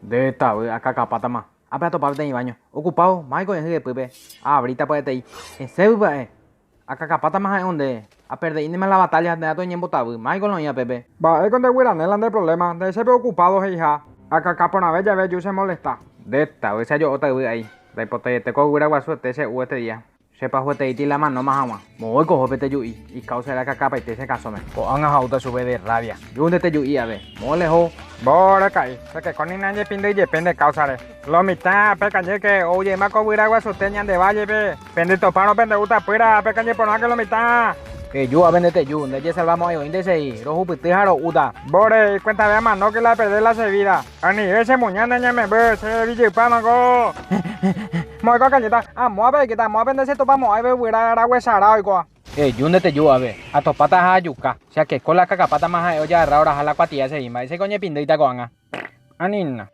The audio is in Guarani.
Nde tavy, akakapátama. Ápe atopa peteĩ baño. Ocupado, máiko oĩ hyepýpe. Aavríta pya'etei. Esẽvy pya'e. Akakapátama ha'e onde. Aperde'ínema la batalla ha nde oñembotavy. Máiko la oĩva pépe. Mba'éiko nde guyrané la nde problema, nde'éicha pe ocupado he'iha. Akaka porãve jave eju chemolesta. Nde tavy che ajo'óta yvy ai. Ndaipotaiete ko guyra guasuete che'u este día. Chepahueteíti la manóma hag̃ua. Moõiko oho pe teju'i, icausa era kakapaite che kasõme. Ko'ág̃a ha'úta chupe de rabia. Ju nde teju'i ave. Moõ leho. Mbóre ka'i, chekeko ni nañepindy jepe nde káusare. Lo mitã, pekañýke, ou jeýma ko guyra guasute ñande vállepe. Pende topárõ pende'úta pýra, pekañy porãke lo mitã. Eju ave nde teju, nde jesalvamo'ãi oĩnte che rohupyty ha ro'úta. Mbóre, ikuentave amanóke la aperde la che vida. Anive che muña ne ñememby, che vijypámango. Moõiko akañýta, amóape aikéta, amóape nde che topamo'ãive yvyra raguechara oikóva. Eju nde teju ave, atopáta ha ajuka. Che akeko la akakapátama ha'e ojagarra oraha la kuatia che mba'éichaiko oñepindýita ko'ág̃a. Anína.